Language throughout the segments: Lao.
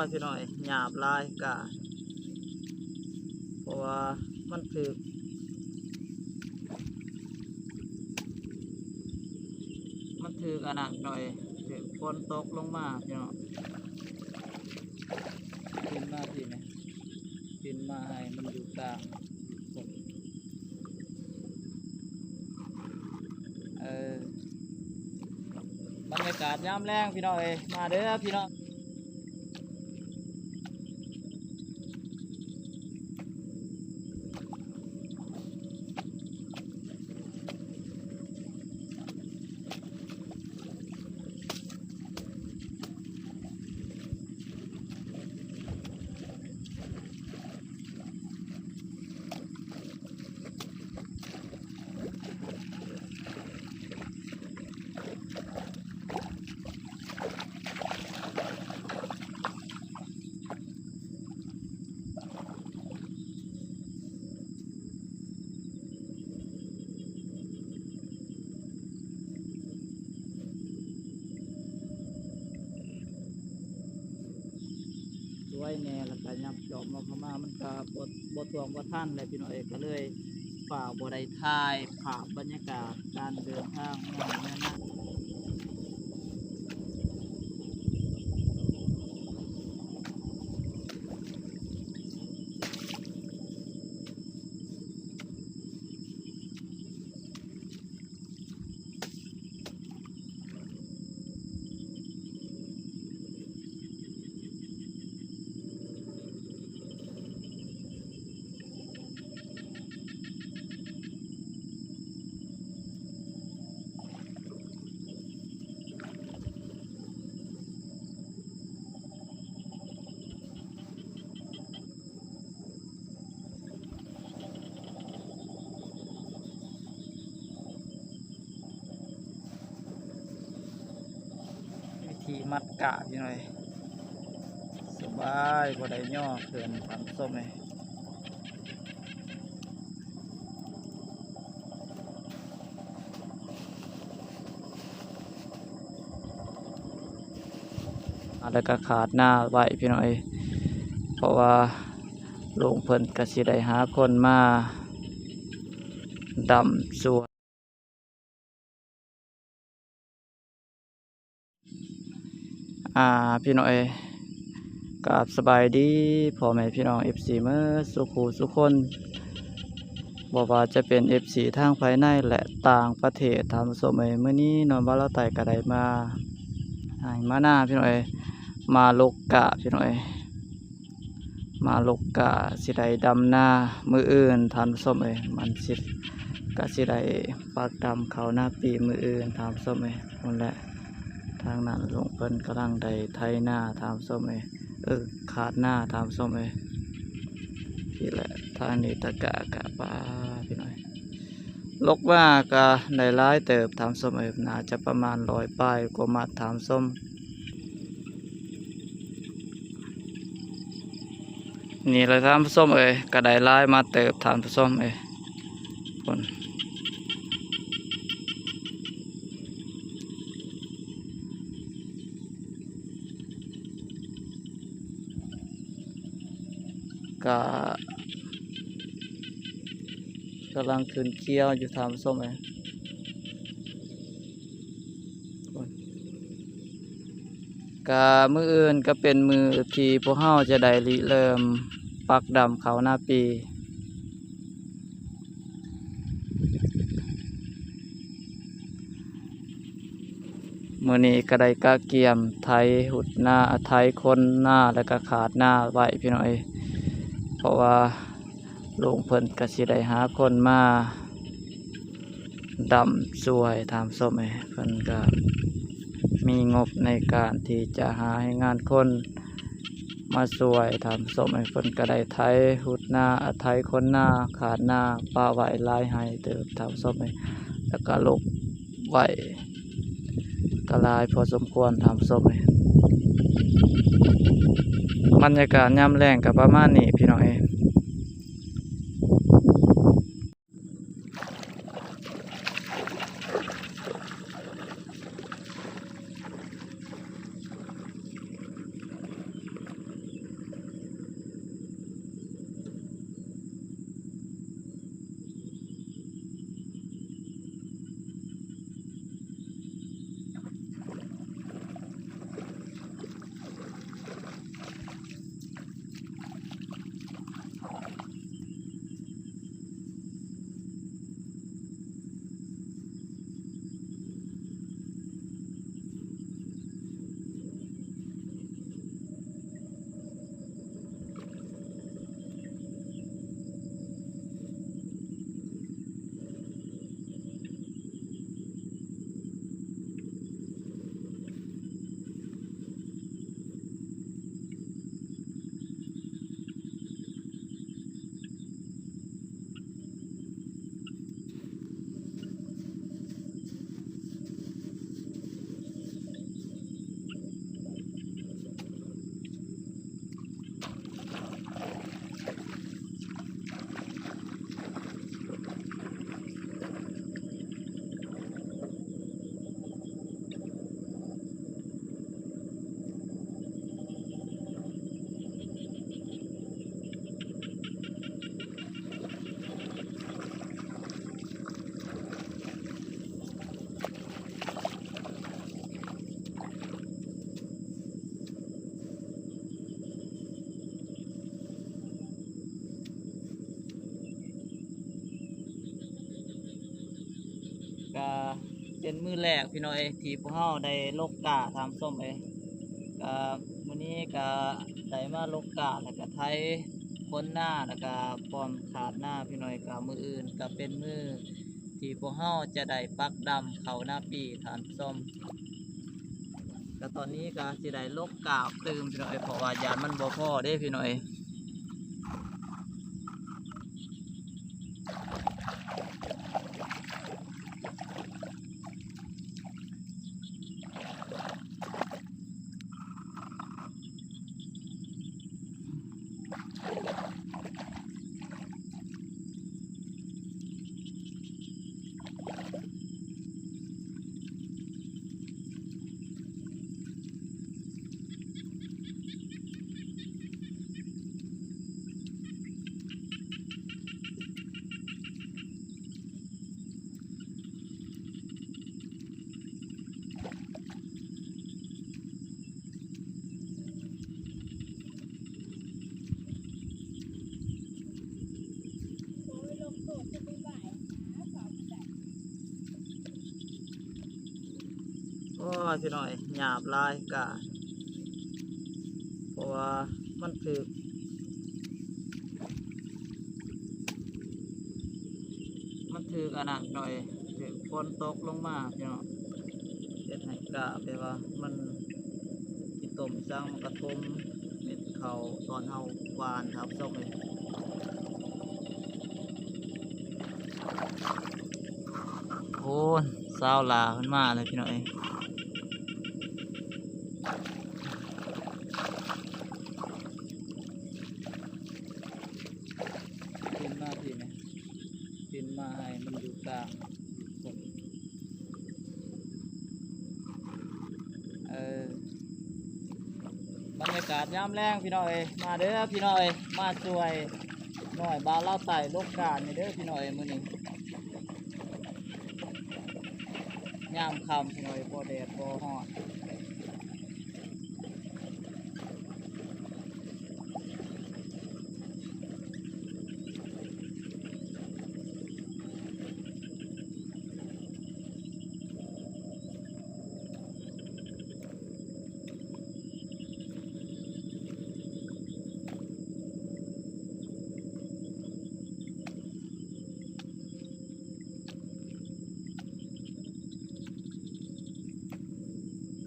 ຍ ພີ່ນ້ອງເອີຍ ຫຍາບຫຼາຍກະ ເພາະວ່າມັນຖືກ ມັນຖືກອັນນັ້ນໜ້ອຍ ຖືກຝົນຕົກລົງມາ ພີ່ນ້ອງ ຂຶ້ນມາພີ້ນີ້ ຂຶ້ນມາໃຫ້ມັນຢູ່ກາງ ເອີ ບັນຍາກາດຍາມແລງ ພີ່ນ້ອງເອີຍ ມາເດີພີ່ນ້ອງ. ສວຍແດ່ ແລ້ວກະຫຍັບຈອບເອົາເຂົ້າມາ ມັນກະບໍ່ ບໍ່ຖ້ວງບໍ່ທັນແຫຼະ ພີ່ນ້ອງເອີຍ ກະເລີຍຟ້າວບໍ່ໄດ້ຖ່າຍພາບບັນຍາກາດການເດີນທາງມາໃນນັ້ນ. ວິທີມັດກະຢູ່ໜ້ອຍ ສະບາຍ ບໍ່ໄດ້ຍໍເຂີນ ທ່ານຜູ້ຊົມເອີຍ. ແລ້ວກະຄາດໜ້າໄວ້ ພີ່ນ້ອງເອີຍ ເພາະວ່າລຸງເພິ່ນກະຊິໄດ້ຫາຄົນມາດຳຊ່ວຍ. ອ່າ ພີ່ນ້ອງເອີຍ ກາບສະບາຍດີພໍ່ແມ່ພີ່ນ້ອງ ເອັຟຊີ ເໝິດສູ່ຄູ່ສູ່ຄົນ ບໍ່ວ່າຈະເປັນ ເອັຟຊີ ທັງພາຍໃນ ແລະ ຕ່າງປະເທດ ທ່ານຜູ້ຊົມເອີຍ. ມື້ນີ້ນ້ອງບ່າວລາວໃຕ້ກະໄດ້ມາໄຮ່ມານາ ພີ່ນ້ອງເອີຍ ມາຫຼົກກະ ພີ່ນ້ອງເອີຍ. ມາຫຼົກກະຊິໄດ້ດຳນາມື້ອື່ນ ທ່ານຜູ້ຊົມເອີຍ ມັນຊິ ກະຊິໄດ້ປັກດຳເຂົ້ານາປີມື້ອື່ນ ທ່ານຜູ້ຊົມເອີຍ. ພຸ້ນແຫຼະ ທາງນັ້ນລຸງເພິ່ນກຳລັງໄດ້ໄຖນາ ທ່ານຜູ້ຊົມເອີຍ ເອີ ຄາດນາ ທ່ານຜູ້ຊົມເອີຍ. ພີ້ແຫຼະ ທາງນີ້ຕະກະກະປາ ພີ່ນ້ອງເອີຍ ຫຼົກມາກະໄດ້ຫຼາຍເຕີບ ທ່ານຜູ້ຊົມເອີຍ ໜ້າຈະປະມານຮ້ອຍປາຍກວ່າມັດ ທ່ານຜູ້ຊົມ. ນີ້ແຫຼະທ່ານຜູ້ຊົມເອີຍ ກະໄດ້ຫຼາຍມາເຕີບທ່ານຜູ້ຊົມເອີຍ ພຸ້ນ ກະກຳລັງຂຶ້ນຂຽວຢູ່ທ່ານຜູ້ຊົມເອີຍ. ກະມື້ອື່ນກະເປັນມື້ທີ່ພວກເຮົາຈະໄດ້ລິເລີ່ມປັກດຳເຂົ້ານາປີ. ມື້ນີ້ກະໄດ້ກະກຽມໄຖຫຸດນາ ໄຖຂົນນາ ແລ້ວກະຄາດນາໄວ້ ພີ່ນ້ອງເອີຍ ເພາະວ່າ ລຸງເພິ່ນກະຊິໄດ້ຫາຄົນມາດຳຊ່ວຍທ່ານຜູ້ຊົມເອີຍ. ເພິ່ນກະມີງົບໃນການທີ່ຈະຫາແຮງງານຄົນມາຊ່ວຍທ່ານຜູ້ຊົມເອີຍ. ເພິ່ນກະໄດ້ໄຖຫຸດນາ ໄຖຂົນນາ ຄາດນາ ປະໄວ້ຫຼາຍໄຮ່ເຕີບທ່ານຜູ້ຊົມເອີຍ ແລ້ວກະຫຼົກໄວ້ ກະຫຼາຍພໍສົມຄວນທ່ານຜູ້ຊົມເອີຍ. ບັນຍາກາດຍາມແລງກະປະມານນີ້ ພີ່ນ້ອງເອີຍ. ເປັນມື້ແລກພີ່ນ້ອງເອີຍ ທີ່ພວກເຮົາໄດ້ລົກກ້າທ່ານຜູ້ຊົມເອີຍ. ກະມື້ນີ້ກະໄດ້ມາລົກກ້າ ແລ້ວກະໄຖຂົນນາ ແລ້ວກະປ້ອມຄາດນາພີ່ນ້ອງເອີຍ. ກະມື້ອື່ນກະເປັນມື້ທີ່ພວກເຮົາຈະໄດ້ປັກດຳເຂົ້ານາປີທ່ານຜູ້ຊົມ. ກະຕອນນີ້ກະຊິໄດ້ລົກກ້າຕື່ມພີ່ນ້ອງເອີຍ ເພາະວ່າຢ້ານມັນບໍ່ພໍເດ້ພີ່ນ້ອງເອີຍ. ໂອ້ຍ ພີ່ນ້ອງເອີຍ ຫຍາບຫຼາຍກ້າ ເພາະວ່າມັນຖືກ ມັນຖືກອັນນັ້ນໜ້ອຍ ຖືກຝົນຕົກລົງມາພີ່ນ້ອງ ເຮັດໃຫ້ກ້າແບບວ່າມັນຂີ້ຕົມສັງ ມັນກະຖົມເມັດເຂົ້າຕອນເຮົາຫວ່ານ ທ່ານຜູ້ຊົມເອີຍ. ໂອ້ຍ ສາວຫຼ້າເພິ່ນມາແລ້ວພີ່ນ້ອງເອີຍ. ຂຶ້ນມາພີ້ແມ່ ຂຶ້ນມາໃຫ້ມັນຢູ່ກາງ ເອີ ບັນຍາກາດຍາມແລງພີ່ນ້ອງເອີຍ ມາເດີພີ່ນ້ອງເອີຍ ມາຊ່ວຍນ້ອຍບ່າວລາວໃຕ້ລົກກ້ານີ້ເດີພີ່ນ້ອງເອີຍ ມື້ນີ້ ຍາມຄ່ຳພີ່ນ້ອງເອີຍ ບໍ່ແດດບໍ່ຮ້ອນ. ໂ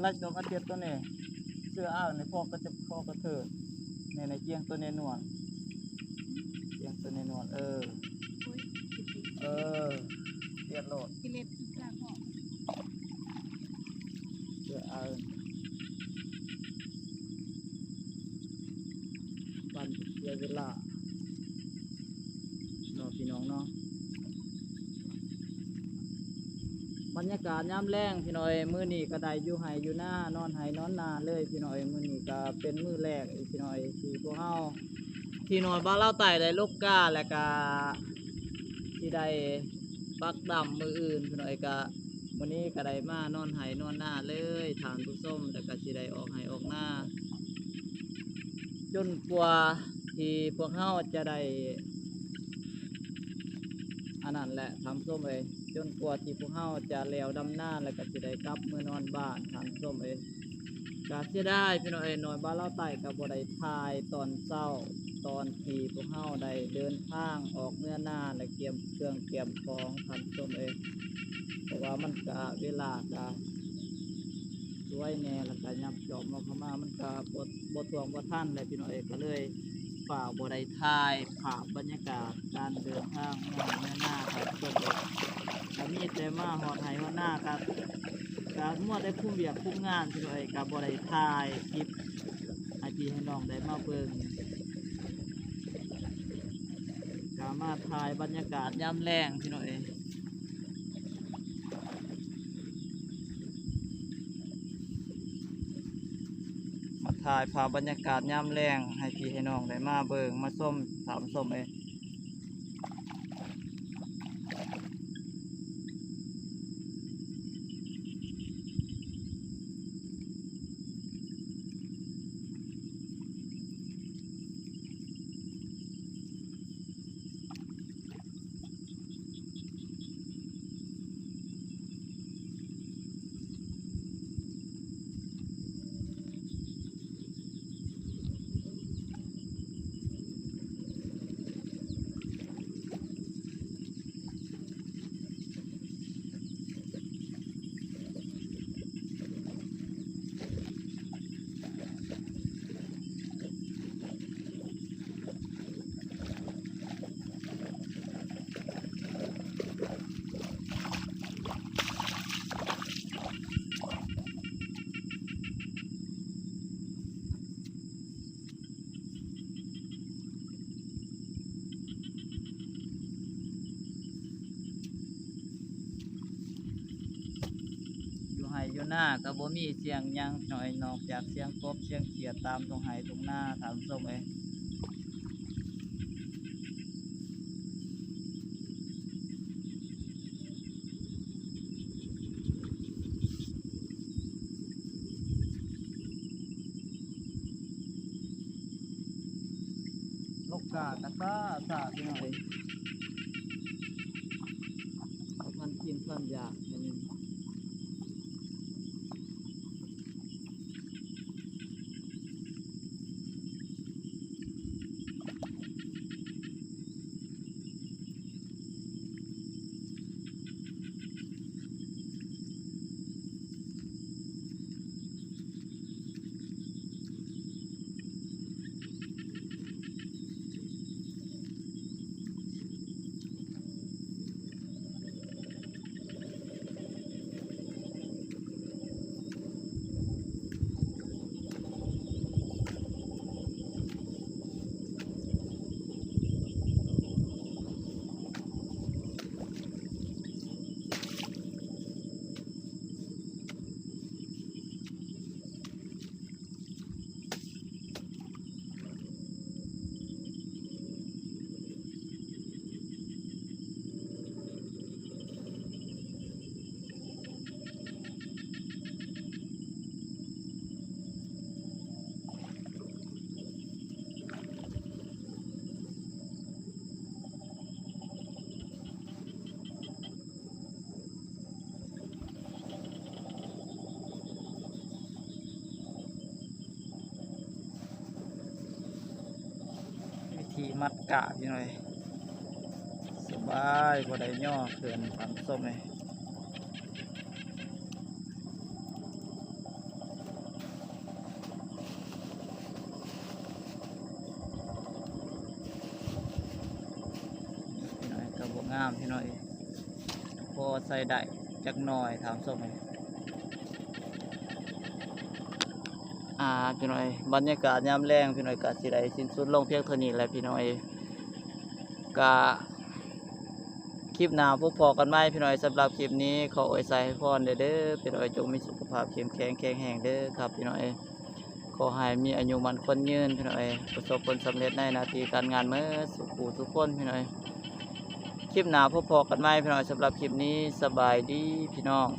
ໄລ່ຕົວມາຕຽບຕົວນີ້ ເສື້ອອ້າວນີ້ພໍກະຈະ ພໍກະເທີດ ນີ້ ນີ້ ຈຽງຕົວນີ້ນວນ ຈຽງຕົວນີ້ນວນ ເອີ ໂອ້ຍ ເອີ ຕຽບໂລດ ກິເລດຄືກາງຫອມ ເສື້ອອ້າວ ປັນເສຍເວລາ ເນາະພີ່ນ້ອງເນາະ. ບັນຍາກາດຍາມແລງພີ່ນ້ອງເອີຍ ມື້ນີ້ກະໄດ້ຢູ່ໄຮ່ຢູ່ນາ ນອນໄຮ່ນອນນາເລີຍພີ່ນ້ອງເອີຍ. ມື້ນີ້ກະເປັນມື້ແລກອີກພີ່ນ້ອງເອີຍ ທີ່ພວກເຮົາ ທີ່ໜ່ວຍບ່າວລາວໃຕ້ໄດ້ລົກກ້າ ແລະກະຊິໄດ້ປັກດຳມື້ອື່ນພີ່ນ້ອງເອີຍ. ກະມື້ນີ້ກະໄດ້ມານອນໄຮ່ນອນນາເລີຍທ່ານຜູ້ຊົມ ແລະກະຊິໄດ້ອອກໄຮ່ອອກນາ ຈົນກວ່າທີ່ພວກເຮົາຈະໄດ້ ອັນນັ້ນແຫຼະທ່ານຜູ້ຊົມເອີຍ ຈົນກວ່າທີ່ພວກເຮົາຈະແລ້ວດຳນາ ແລ້ວກະຊິໄດ້ກັບເມືອນອນບ້ານທ່ານຜູ້ຊົມເອີຍ. ກະເສຍດາຍພີ່ນ້ອງເອີຍ ໜ່ວຍບ່າວລາວໃຕ້ກະບໍ່ໄດ້ຖ່າຍຕອນເຊົ້າ ຕອນທີ່ພວກເຮົາໄດ້ເດີນທາງອອກເມືອນາ ແລະກຽມເຄື່ອງກຽມຂອງທ່ານຜູ້ຊົມເອີຍ ເພາະວ່າມັນກະ ເວລາກະ ສວຍແດ່ ແລ້ວກະຫຍັບຈອບເອົາເຂົ້າມາ ມັນກະບໍ່ ບໍ່ຖ້ວງບໍ່ທັນແຫຼະພີ່ນ້ອງເອີຍ. ກະເລີຍຟ້າວບໍ່ໄດ້ຖ່າຍພາບບັນຍາກາດການເດີນທາງມາເມືອນາ ກະມີແຕ່ມາຮອດໄຮ່ຮອດນາ ກະ ກະມົວແຕ່ຄຸມວຽກຄຸມງານພີ່ນ້ອງເອີຍ ກະບໍ່ໄດ້ຖ່າຍຄລິບໃຫ້ພີ່ໃຫ້ນ້ອງໄດ້ມາເບິ່ງ ກະມາຖ່າຍບັນຍາກາດຍາມແລງພີ່ນ້ອງເອີຍ. ມາຖ່າຍພາບບັນຍາກາດຍາມແລງໃຫ້ພີ່ໃຫ້ນ້ອງໄດ້ມາເບິ່ງມາຊົມທ່ານຜູ້ຊົມເອີຍ. ຢູ່ໄຮ່ຢູ່ນາກະບໍ່ມີສຽງຫຍັງໜ້ອຍ ນອກຈາກສຽງກົບສຽງຂຽດຕາມທົ່ງໄຮ່ທົ່ງນາທ່ານຜູ້ຊົມເອີຍ. ລົກກ້າກະຊ້າຊ້າພີ່ນ້ອງເອີຍ ເອົາຄວາມກິນຄວາມຢາກໃຫ້ມັນ ວິທີມັດກາບຢູ່ໜ້ອຍ ສະບາຍ ບໍ່ໄດ້ຍໍເຂື່ອນ ທ່ານຜູ້ຊົມເອີຍ. າມພີ່ນ້ອງເອີຍ ພໍໃຊ້ໄດ້ຈັກໜ້ອຍ ທ່ານຜູ້ຊົມ. ອ່າ ພີ່ນ້ອງເອີຍ ບັນຍາກາດຍາມແລງພີ່ນ້ອງເອີຍ ກະຊິໄດ້ສິ້ນສຸດລົງພຽງເທົ່ານີ້ແຫຼະພີ່ນ້ອງເອີຍ. ກະຄລິບໜ້າພົບພໍ້ກັນໃໝ່ພີ່ນ້ອງເອີຍ. ສຳລັບຄລິບນີ້ຂໍອວຍໄຊໃຫ້ພອນແດ່ເດີພີ່ນ້ອງເອີຍ ຈົ່ງມີສຸຂະພາບເຂັ້ມແຂງແຂງແຮງເດີຄັບພີ່ນ້ອງເອີຍ. ຂໍໃຫ້ມີອາຍຸໝັ້ນຂວັນຍືນພີ່ນ້ອງເອີຍ ປະສົບຜົນສຳເລັດໃນໜ້າທີ່ການງານເໝິດສູ່ຜູ້ສູ່ຄົນພີ່ນ້ອງເອີຍ. ຄລິບໜ້າພົບພໍ້ກັນໃໝ່ພີ່ນ້ອງເອີຍ. ສຳລັບຄລິບນີ້ສະບາຍດີພີ່ນ້ອງ.